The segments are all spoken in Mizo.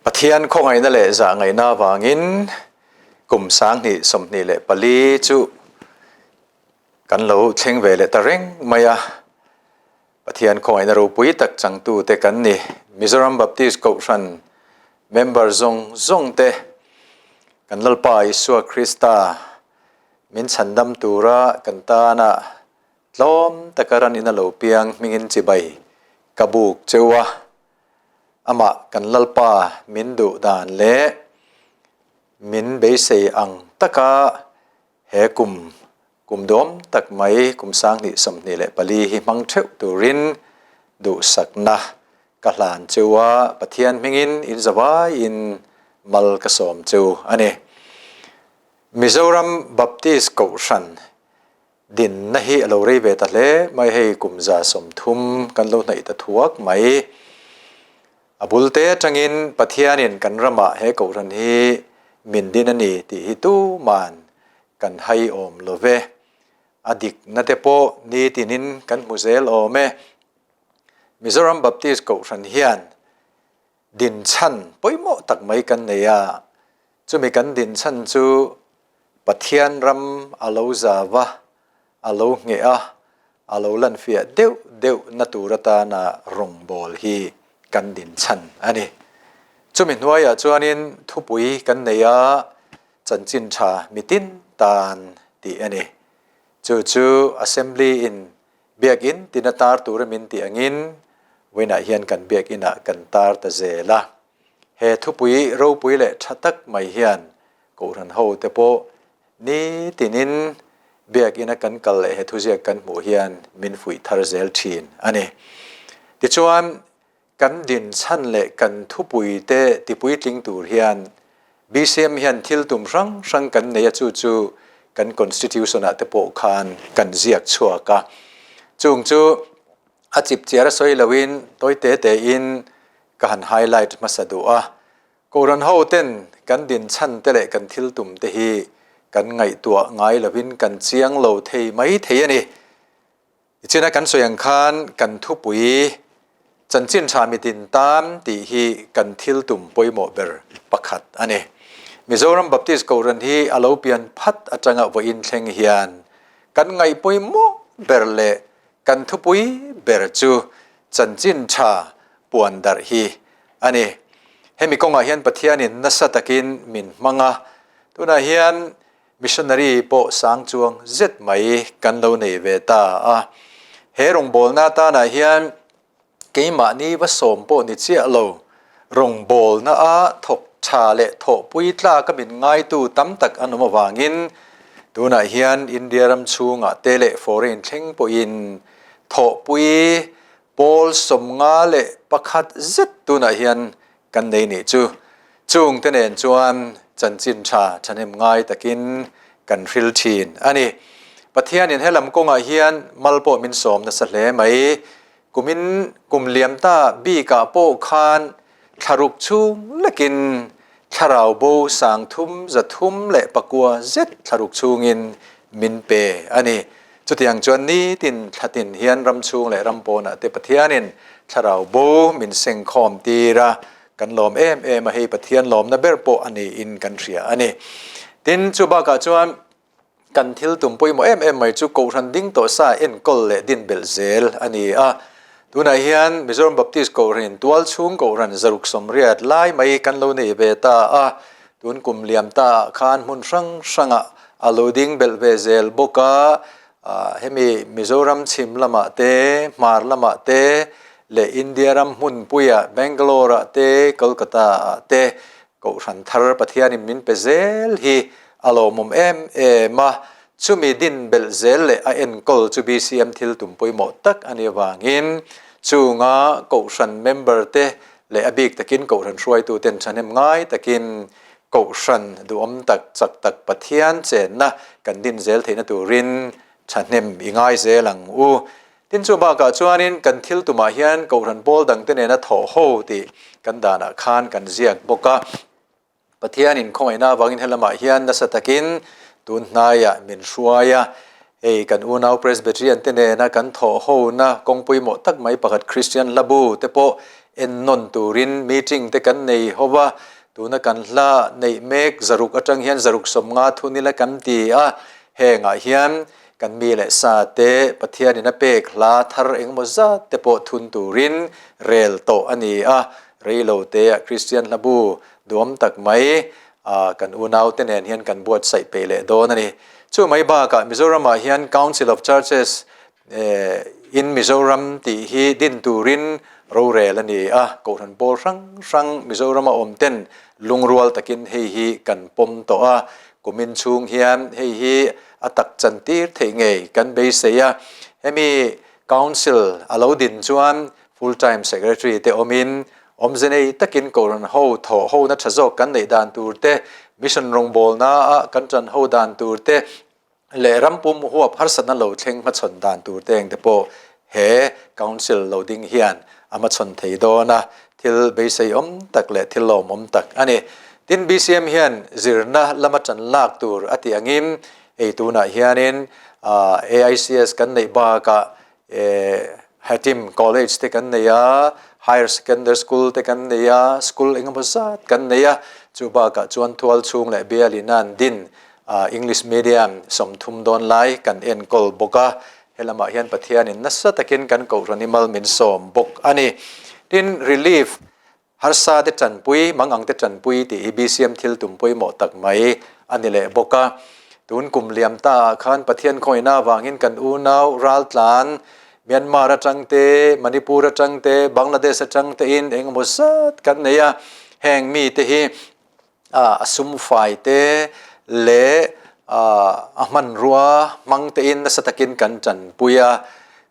Pathian khawngaihna leh zahngaihna avangin kum 2024 chu kan lo thleng ve leh ta reng mai a. Pathian khawngaihna ropui tak changtute kan ni. Mizoram Baptist Kohhran member zawng zawng te kan Lalpa Isua Krista min chhandam tura kan tana tlawm taka ran in a lo piang hmingin chibai ka buk cheu a. Amah kan Lalpa min duh dan leh min beisei ang taka he kum kum dawm tak mai kum 2024 hi hmang theuh turin duhsakna ka hlan cheu a, Pathian hmingin in zavaiin mal ka sawm cheu a ni. Mizoram Baptist Kohhran Dinna hi a lo rei ve ta hle mai, hei kum 130 kan lo hnaih ta thuak mai. A bul te atangin Pathianin kan ramah he kohhran hi min din a ni tih hi tuman kan hai awm lo ve. A dikna te pawh nitinin kan hmu zel awm e. Mizoram Baptist Kohhran hian dinchhan pawimawh tak mai kan nei a, chumi kan dinchhan chu Pathian ram a lo zau a, a lo ngheh a, a lo lanfiah deuh deuh na tur atana rawngbâwl hi kan dinchhan a ni. Chumi hnuaiah chuanin thupui kan nei a, chanchin tha mitin tan tih a ni. Chu chu Assembly in Biakinn tina tar tura min tih angin vawiinah hian kan biakinah kan tar ta zel a. He thupui ropui leh tha tak mai hian Kohhran ho te pawh nitinin biakina kan kal leh he thuziak kan hmuh hian min fuih thar zel thin a ni. Tichuan, kan dinchhan leh kan thupui te tipuitling tur hian BCM hian thil tum hrang hrang kan nei a, chu chu kan constitution ah te pawh khan kan ziak chhuak a. Chung chu a chip chiar a sawi loin tawi te te in ka han highlight hmasa duh a. Kohhran ho ten kan dinchhan te leh kan thil tum te hi kan ngaihtuah ngai lovin kan chiang lo thei mai thei a ni. Tichuan kan sawi ang khan kan thupui chanchin tha mitin tan tih hi kan thil tum pawimawh ber pakhat a ni. Mizoram Baptist Kohhran hi a lo pian phat atanga vawiin thleng hian kan ngaih pawimawh ber leh kan thupui ber chu chanchin tha puan darh hi a ni. Hemi kawngah hian Pathianin nasa takin min hmang a, tunah hian Missionary pawh sang chuang zet mai kan lo nei ve ta a. He rawngbawlna atanah hian keimahni va sawm pawh ni chiah lo, rawngbawlna a thawk tha leh thawhpui tlaka min ngaitu tam tak an awm avangin tunah hian India ram chhungah te leh foreign thleng pawhin thawhpui pawl 51 zet tunah hian Kan nei nih chu chungte nen chuan chanchin tha thahnem ngai takin kan hril thin a ni. Pathianin helam kawngah hian mal pawh min sawm nasa hle mai. Kumin kum liam ta bikah pawh khan thlaruk chhung lekin thlarau bo 3304 zet thlaruk chhungin min pe a ni. Chutiang chuan nitin thlatin hian ram chhung leh ram pawnah te Pathianin thlarau bo min sengkhawm tir a, kan lawm em em a, hei Pathian lawmna ber pawh a niin kan hria a ni. Tin, chu bakah chuan kan thil tum pawimawh em em mai chu Kohhran ding tawh sa enkawl leh din belh zel a ni a. Tunah hian Mizoram Baptist Kohhranin tual chhung Kohhran 180 lai mai kan lo nei ve ta a, Tun kum liam ta ah khan hmun hrang hrangah a lo ding belh ve zel bawk a, hemi Mizoram chhim lamah te, hmar lamah te leh India ram hmunpuiah Bangalore ah te, Kolkata ah te Kohhran thar Pathianin min pe zel hi a lawmawm em em a, chumi din belh zel leh a enkawl chu BCM thil tum pawimawh tak a nih avangin chunga Kohhran member te leh a bik takin Kohhran hruaituten thahnem ngai takin Kohhran duhawm tak chak tak Pathian chenna kan din zel theihna turin thahnem i ngai zel ang u. Tin chu bakah chuanin kan thil tumah hian Kohhran pawl dangte nena thawh ho tih kan danah khan kan ziak bawk a. Pathianin khawngaihna avangin helamah hian nasa takin tun hnaiah min hruai a, hei kan unau Presbyterian te nena kan thawh hona kawng pawimawh tak mai pakhat Christian Hlabu te pawh Ennawn turin meeting te kan nei ho va, tuna kan hla neih mek zaruk atang hian zaruk 50 thun ila kan ti a, hengah hian kan mi leh sa te Pathianin a pek hla thar engemaw zat te pawh thun turin rel tawh a ni a, reilo te ah Kristian hlabu duam tak mai kan unau te nen hian kan buatsaih peih leh dawn a ni. Chu mai bakah Mizoramah hian Council of Churches In Mizoram tih hi din turin rorel a ni a, Kohhran pawl hrang hrang Mizorama awm ten lungrual takin hei hi kan pawm tawh a, kumin chhung hian hei hi a tak chan tir theih ngei kan beisei a, hemi Council a lo din chuan Full Time Secretary te awmin awmze nei takin Kohhran ho thawh hona tha zawk kan neih dan tur te, Mission rawngbawlna a kan tan ho dan tur te, leh ram pum huap harsatna lo thleng hmachhawn dan tur te engte pawh he Council lo ding hian a hmachhawn thei dawn a, thil beisei awm tak leh thil lawmawm tak a ni. Tin, BCM hian zirna lama tan lak tur a tih angin hei tunah hianin AICS kan neih bakah Hatim College te kan nei a, Higher Secondary School te kan nei a, school engemaw zat kan nei a, chu bakah chuan thual chhung leh bial in an din English medium 30 dawn lai kan enkawl bawk a, helamah hian Pathianin nasa takin kan Kohhran i mal min sawm bawk a ni. Tin, Relief Harsa te tanpui, mangang te tanpui tih hi BCM thil tum pawimawh tak mai a ni leh bawk a. Tun kum liam ta ah khan Pathian khawihna avangin kan unau raltlan Myanmar atang te, Manipur atang te, Bangladesh atang te in engemaw zat kan nei a. Heng mi te hi a sum fai te leh a hmanrua hmang tein nasa takin kan tanpui a.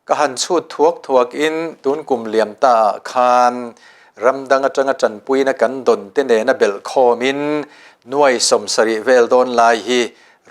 Ka han chhut thuak thuak in tun kum liam ta ah khan ram dang atanga tanpuina kan dawn te nena belh khawm in nuai 70 vel dawn lai hi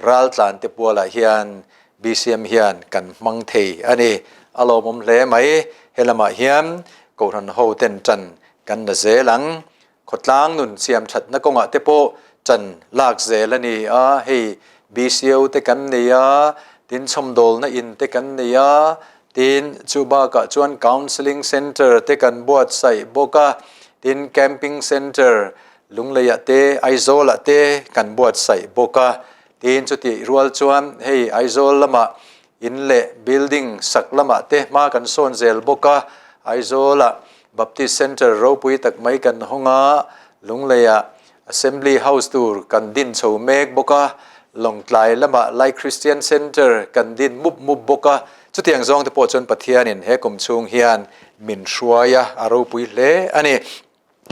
raltlan te pualah hian BCM hian kan hmang thei a ni. A lawmawm hle mai. Helamah hian Kohhran ho ten tan kan la zel ang. Khawtlang nun siam thatna kawngah te pawh ṭan lak zel a ni a, hei BCO te kan nei a, tin chhawmdawlna in te kan nei a, tin chu bakah chuan Counselling Centre te kan buatsaih bawk a, tin Camping Centre Lungleiah te Aizawlah te kan buatsaih bawk a, tin chutih rual chuan hei Aizawl lamah In leh building sak lamah te hma kan sawn zel bawk a, Aizawlah Baptist Centre ropui tak mai kan hawng a, Lungleiah Assembly House tur kan din chho mek bawk a, Lawngtlai lamah Lai Christian Centre kan din mup mup bawk a, chutiang zawng te pawh chuan Pathianin he kum chhung hian min hruai a, a ropui hle a ni.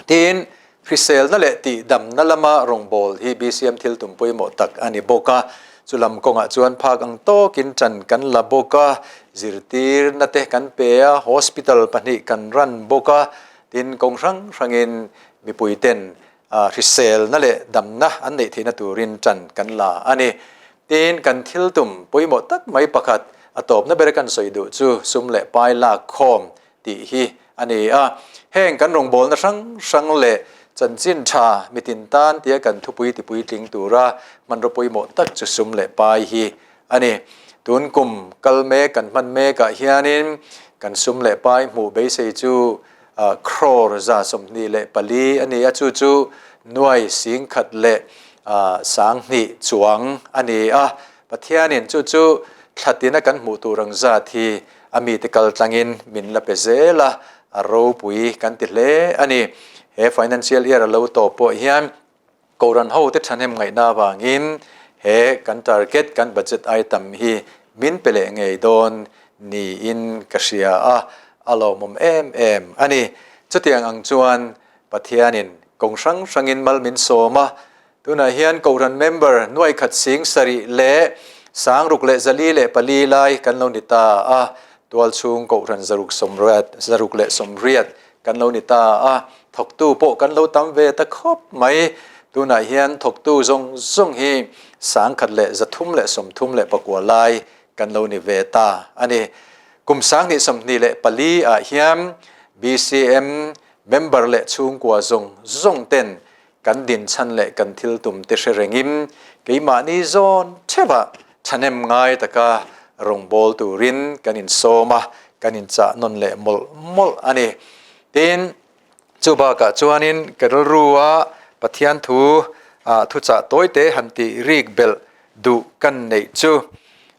Tin, hriselna leh tihdamna lama rawngbâwl hi BCM thil tum pawimawh tak a ni bawk a. Chu lam kawngah chuan phak ang tawkin ṭan kan la bawk a, zirtirna te kan pe a, hospital pahnih kan ran bawk a. Tin, kawng hrang hrangin mipuiten hriselna leh damna an neih theihna turin ṭan kan la a ni. Tin, kan thil tum pawimawh tak mai pakhat a tawpna ber kan sawi duh chu sum leh pai lak khawm tih hi a ni a. Heng kan rawngbawlna hrang hrang leh chanchin tha mitin tan tia kan thupui tipuitling tura hmanraw pawimawh tak chu sum leh pai hi a ni. Tun kum kal mek kan hman mekah hianin kan sum leh pai hmuh beisei chu crore 124 a ni a, chu chu nuai 10,000 leh 2,000 chuang a ni a. Pathianin chu chu thlatina kan hmuh tur ang zat hi A mite kal tlangin min la pe zel a, a ropui kan ti hle a ni. He financial year a lo tawp pawh hian Kohhran hote thahnem ngaihna avangin he kan target, kan budget ai tam hi min pe leh ngei dawn niin ka hria a, a lawmawm em em a ni. Chutiang ang chuan Pathianin kawng hrang hrangin mal min sawm a, Tunah hian Kohhran member nuaikhat 76 leh 6404 lai kan lo ni ta a, tualchhung Kohhran 680 680 kan lo ni ta a, thawktu pawh kan lo tam ve ta khawp mai. Tunah hian thawktu zawng zawng hi 1339 lai kan lo ni ve ta a ni. Kum 2024 ah hian BCM member leh chhungkua zawng zawng ten Kan dinchhan leh kan thil tum te hre rengin keimahni zawn theuhah thahnem ngai taka rawngbâwl turin kan insawm a, kan inchah nawn leh mawlh mawlh a ni. Tin, Chu bakah chuanin ka rilrua Pathian thu thuchah tawite han tih rik belh duh kan neih chu.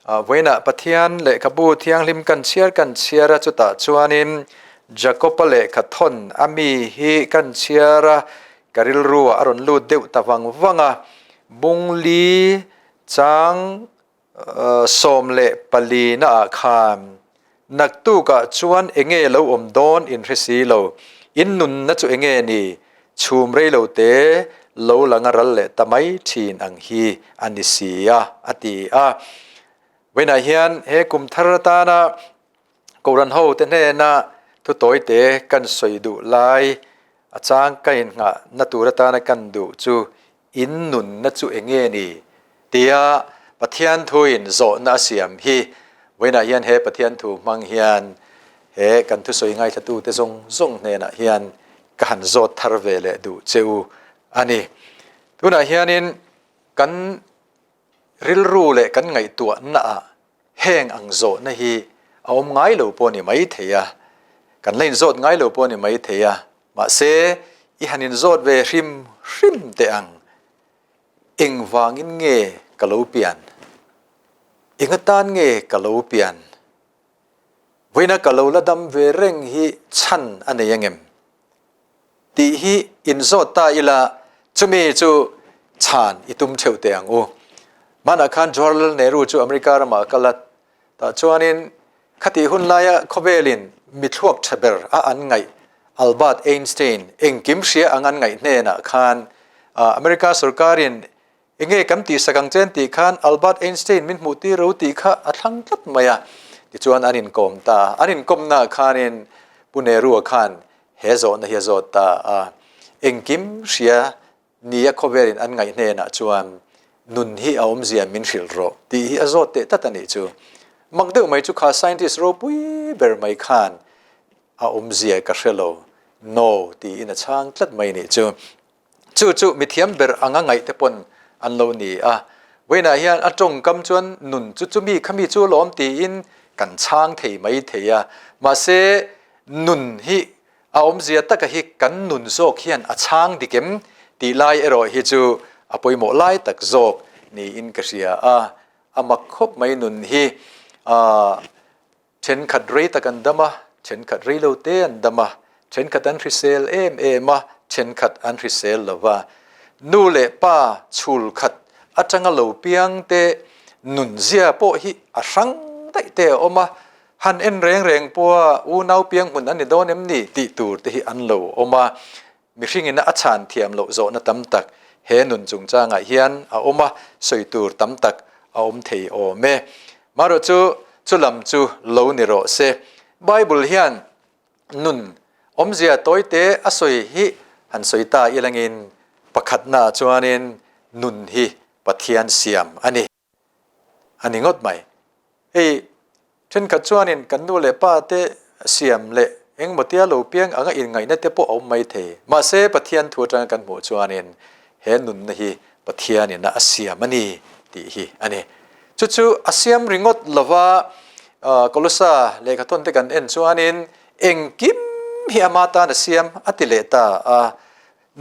Vawiinah Pathian lehkhabu thianghlim kan chhiar kan chhiar a, chutah chuanin Jakob-a lehkha thawn a mi hi kan chhiar a, ka rilruah a rawn lut deuh ta vang vang a, Bungli chang 14 naah khan naktukah chuan enge lo awm dawn in hre si lo, in nunna chu enge ni, chhum rei lo te lo lang a ral leh ta mai thin ang hi a ni si a, a ti a. Vawiinah hian he kum thar atana Kohhran ho te hnena thu tawi te kan sawi duh lai a chang ka innghahna tur atana kan duh chu In nunna chu enge ni? tia Pathian thuin zawhna a siam hi vawiinah hian he Pathian thu hmang hian he kan thusawi ngaithlatute zawng zawng hnenah hian ka han zawt thar ve leh duh che u a ni. Tunah hianin kan rilru leh kan ngaihtuahnaah heng ang zawhna hi a awm ngai lo pawh a ni maithei a, kan la inzawt ngai lo pawh a ni maithei a, Mahse, i han inzawt ve hrim hrim teh ang. Engvangin nge ka lo pian? Eng atan nge ka lo pian? Vawiina ka lo la dam ve reng hi chhan a nei angem? Tih hi inzawt ta ila, chumi chu chhan i tum theuh teh ang u. Hmanah khan Jawaharlal Nehru chu America ramah a kal a, Tah chuanin khatih hun laia khawvelin mi thluak tha ber a an ngaih Albert Einstein engkim hria ang an ngaih hnenah khan America sorkarin enge kan tihsak ang chen tih khan Albert Einstein min hmuh tir ro tih kha a thlang tlat mai a. Tichuan an inkawm ta. An inkawmnaah khanin Pu Nehru-a khan he zawhna hi a zawt ta a, engkim hria Nia khawvelin an ngaih hnenah chuan nun hi a awmzia min hrilh rawh tih hi a zawt teh tlat a nih chu. Mak deuh mai chu kha scientist ropui ber mai khan a awmzia ka hre lo, no tiin a chhang tlat mai nih chu. Chu chu mithiam ber anga ngaih te pawn an lo ni a. Vawiinah hian a tawngkam chuan nun chu chumi khami chu alawm tiin kan chhang thei mai thei a. Mahse nun hi A awmzia taka hi kan nun zawk hian a chhang dik em tih lai erawh hi chu a pawimawh lai tak zawk niin ka hria a. A mak khawp mai nun hi thenkhat rei tak an dam a, thenkhat rei lo te an dam a, thenkhat an hrisel em em a, thenkhat an hrisel lo va. Nu leh pa chhul khat atanga lo piang te nunzia pawh hi a hrang daih te a awm a, Han en reng reng pawha unau piang hmun an ni dawn em ni tih tur te hi an lo awm a, mihringin a chhan thiam loh zawhna tam tak he nun chungchangah hian a awm a, sawi tur tam tak a awm thei awm e. Marawh chu chulam chu lo ni rawh se. Bible hian nun awmzia tawite a sawi hi han sawi ta ilangin pakhatnaah chuanin nun hi Pathian siam a ni. A ni ngawt mai. Hei thenkhat chuanin kan nu leh pa te siam leh engmaw tia lo piang anga inngaihna te pawh a awm mai thei. Mahse Pathian thu atanga kan hmuh chuanin he nunna hi Pathianina a siam a ni tih hi a ni. Chu chu a siam ringawt lova Kolosa lehkhathawn te kan en chuanin engkim hi ama tan a siam a ti leh ta a.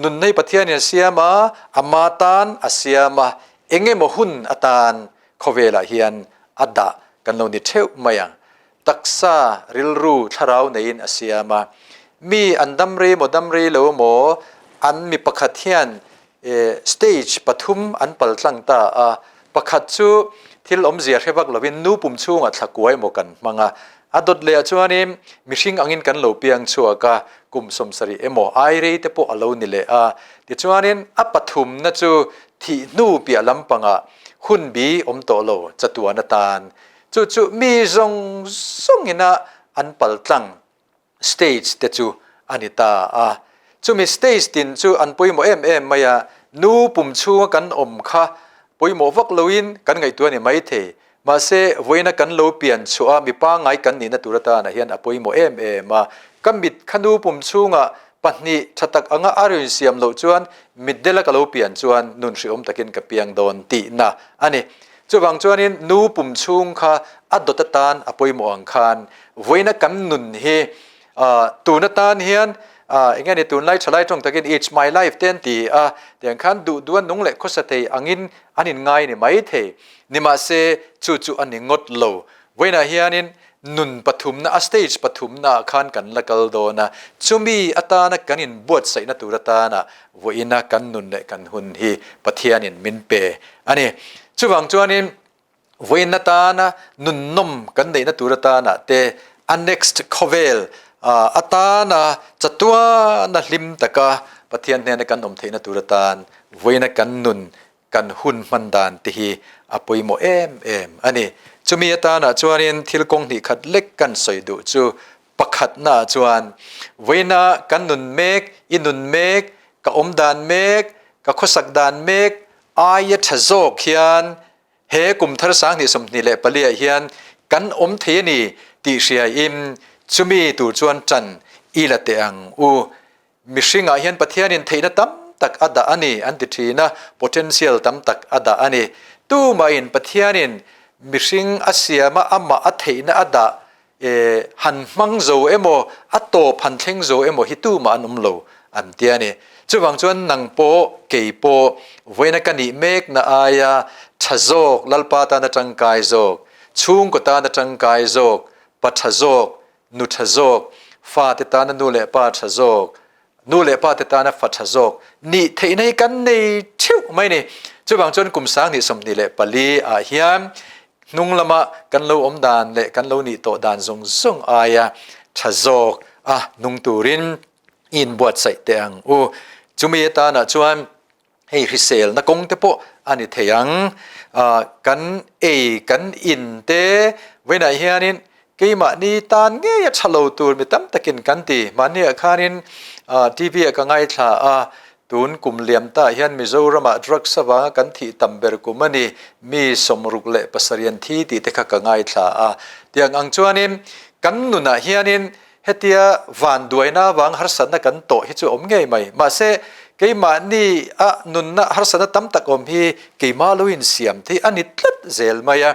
Nunnei Pathianin a siam a, ama tan a siam a, eng emaw hun atan khawvelah hian a dah kan lo ni theuh mai ang. Taksa, rilru, thlarau neiin a siam a. Mi an dam rei maw dam rei lo maw, an mi pakhat hian stage pathum an paltlang ta a, Pakhat chu thil awmzia hre vak lovin nu pum chhungah thla kuai maw kan hmang a, a dawt leh ah chuanin mihring angin kan lo piang chhuak a, kum 70 emaw ai rei te pawh a lo ni leh a. Tichuanin a pathumna chu thih hnu piah lampangah hun bi awm tawh lo chatuan atan chu chu mi zawng zawngina an paltlang stage te chu a ni ta a. Chumi stage tin chu an pawimawh em em mai a, nu pum chhunga kan awm kha pawimawh vak loin kan ngaihtuah a ni maithei. Mahse, vawiina kan lo pian chhuah a, mi pangngai kan nihna tur atana hian a pawimawh em em a. Ka mit kha nu pum chhunga pahnih tha tak anga a rawn siam loh chuan mitdela ka lo pian chuan nun hrehawm takin ka piang dawn tihna a ni. Chuvang chuanin nu pum chhung kha a dawt atan a pawimawh ang khan vawiina kan nun hi tun atan hian Eng nge ni tunlai thalai tawng takin It's my life te an ti a, tiang khan duh duh a nung leh khawsa thei angin an inngai ni mai thei. Nimahse, chu chu a ni ngawt lo. Vawiinah hianin nun pathumna, a stage pathumna ah khan kan la kal dawn a, chumi atana kan inbuatsaihna tur atana vawiina kan nun leh kan hun hi Pathianin min pe a ni. Chuvang chuanin vawiin atana nun nawm kan neihna tur atana te a next khawvel atana chatuana hlim taka Pathian hnena kan awm theihna tur atan vawiina kan nun kan hun hman dan te hi a pawimawh em em a ni. Chumi atanah chuanin thil kawng hnih khat lek kan sawi duh chu pakhatnaah chuan vawiina kan nun mek, i nun mek, ka awm dan mek, ka khawsak dan mek aia tha zawk hian he kum thar 2024 ah hian kan awm thei a ni tih hriaiin chumi tur chuan ṭan i la teh ang u. Mihringah hian Pathianin theihna tam tak a dah a ni an ti thin a, potential tam tak a dah a ni. Tumahin Pathianin mihring a siama amah a theihna a dah eh han hmang zo emaw, a tawp han thleng zo emaw hi tumah an awm lo an ti a ni. Chuvang chuan nang pawh, kei pawh vawiina ka nih mekna aia tha zawk, Lalpa tana tangkai zawk, chhungkaw tana tangkai zawk, pa tha zawk, Nu tha zawk, fate tana nu leh pa tha zawk, nu leh pa te tana fa tha zawk nih theihna hi kan nei theuh mai ni. Chuvang chuan kum 2024 ah hian hnung lama kan lo awm dan leh kan lo nih tawh dan zawng zawng aia tha zawk a nung turin i inbuatsaih teh ang u. Chumi atanah chuan Hei hriselna kawng te pawh a ni thei ang. Kan ei kan in te vawiinah hianin keimahni tan ngei a tha lo tur mi tam takin kan ti. Mahniah khanin TV ah ka ngaithla a, tun kum liam tah hian Mizoramah drugs avanga kan thih tam ber kum a ni, mi 67 an thi tih te kha ka ngaithla a. Tiang ang chuanin kan nunah hianin Hetia vanduaina avang harsatna kan tawh hi chu awm ngei mai. Mahse, keimahni a nunna harsatna tam tak awm hi keimah lo insiam thei a ni tlat zel mai a.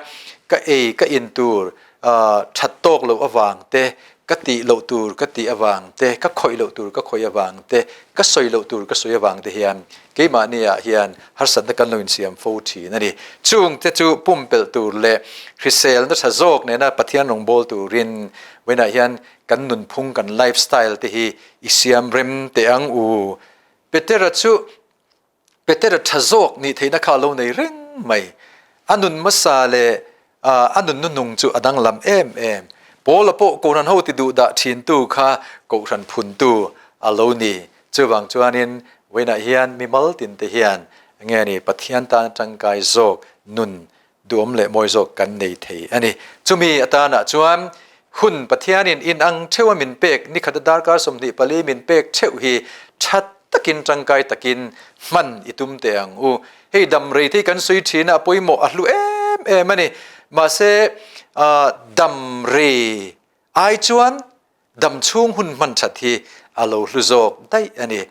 Ka ei ka in tur that tawk loh avang te, ka tih loh tur ka tih avang te, ka khawih loh tur ka khawih avang te, ka sawi loh tur ka sawi avang te hian keimahni ah hian harsatna kan lo insiam fo thin a ni. Chungte chu pumpelh tur leh hriselna tha zawk nena Pathian rawngbâwl turin Vawiinah hian kan nunphung, kan life style te hi i siam rem teh ang u. Petera chu Petera tha zawk nih theihna kha a lo nei reng mai. A nun hmasa leh a nun nuhnung chu a danglam em em. Paula pawh Kohhran ho ti duh dah thintu kha Kohhran phuntu a lo ni. Chuvang chuanin vawiinah hian mimal tinte hian nge ni Pathian tan tangkai zawk nun duhawm leh mawi zawk kan nei thei a ni. Chumi atanah chuan hun Pathianin in ang theuha min pek, nikhata darkar 24 min pek theuh hi tha takin tangkai takin hman i tum teh ang u. Hei dam rei te hi kan sawi thin a, a pawimawh a hlu em em a ni. Mahse dam rei ai chuan dam chhung hun hman that hi a lo hlu zawk daih a ni.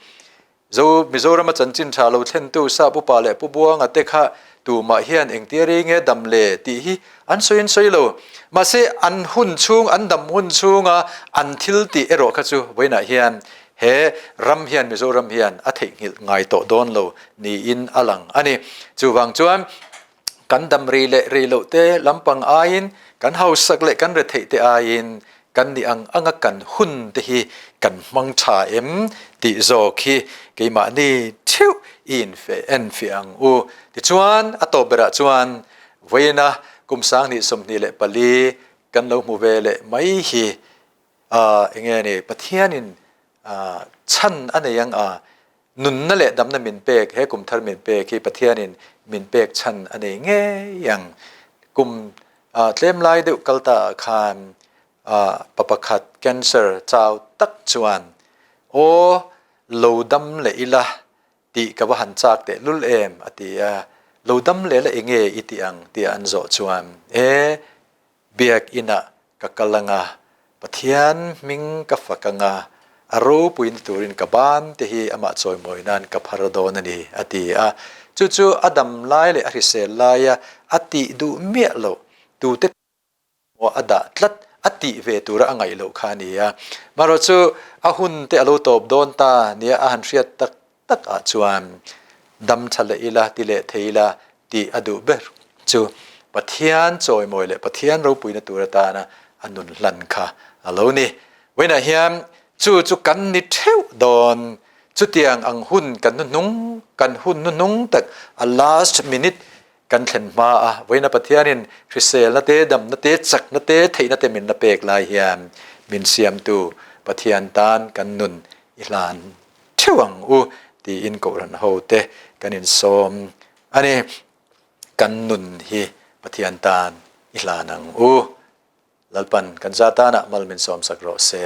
Zo Mizorama chanchin tha lo thlentu Sap Upa leh Pu Buanga te kha tumah hian engtia rei nge dam le tih hi an sawi an sawi lo. Mahse an hun chhung, an dam hun chhunga an thil tih erawh kha chu vawiinah hian he ram hian Mizoram hian a theihnghilh ngai tawh dawn lo niin a lang a ni. Chuvang chuan kan dam rei leh rei loh te lampang aiin kan hausak leh kan retheih te aiin kan nih ang anga kan hun te hi kan hmang tha em tih zawk hi keimahni theuh i infe enfiah ang u. Tichuan a tawp berah chuan vawiina kum 2024 kan lo hmu ve leh mai hi enge ni Pathianin chhan a nei ang a, Nunna leh damna min pek, he kum thar min pek hi Pathianin min pek chhan a nei ngei ang. Kum tlem lai deuh kal ta ah khan pa pakhat cancer chau tak chuan, Aw, lo dam leh ila tih ka va han chak teh lul em? a ti a. Lo dam leh la enge i tih ang? tia an zawh chuan, E, Biak inah ka kal ang a, Pathian hming ka fak ang a, a ropuina turin ka ban te hi amah chawimawi nan ka phar dawn a ni, a ti a. Chu chu a dam lai leh a hrisel laia a tih duh miah loh tute maw a dah tlat. A tih ve tura a ngaih loh kha a ni a. Marawhchu a hun te a lo tawp dawn ta nia a han hriat tak tak ah chuan dam tha leh ila ti leh thei ila tih a duh ber chu Pathian chawimawi leh Pathian ropuina tur atana a nun hlan kha a lo ni. Vawiinah hian chu chu kan ni theuh dawn chutiang ang hun kan hnuhnung kan hun hnuhnung tak a last minute kan thlen hma a vawiina Pathianin hriselna te damna te chakna te theihna te min la pek lai hian min siamtu Pathian tan kan nun i hlan theuh ang u tiin Kohhran ho te kan insawm a ni. Kan nun hi Pathian tan i hlan ang u. Lalpan kan za tanah mal min sawmsak rawh se.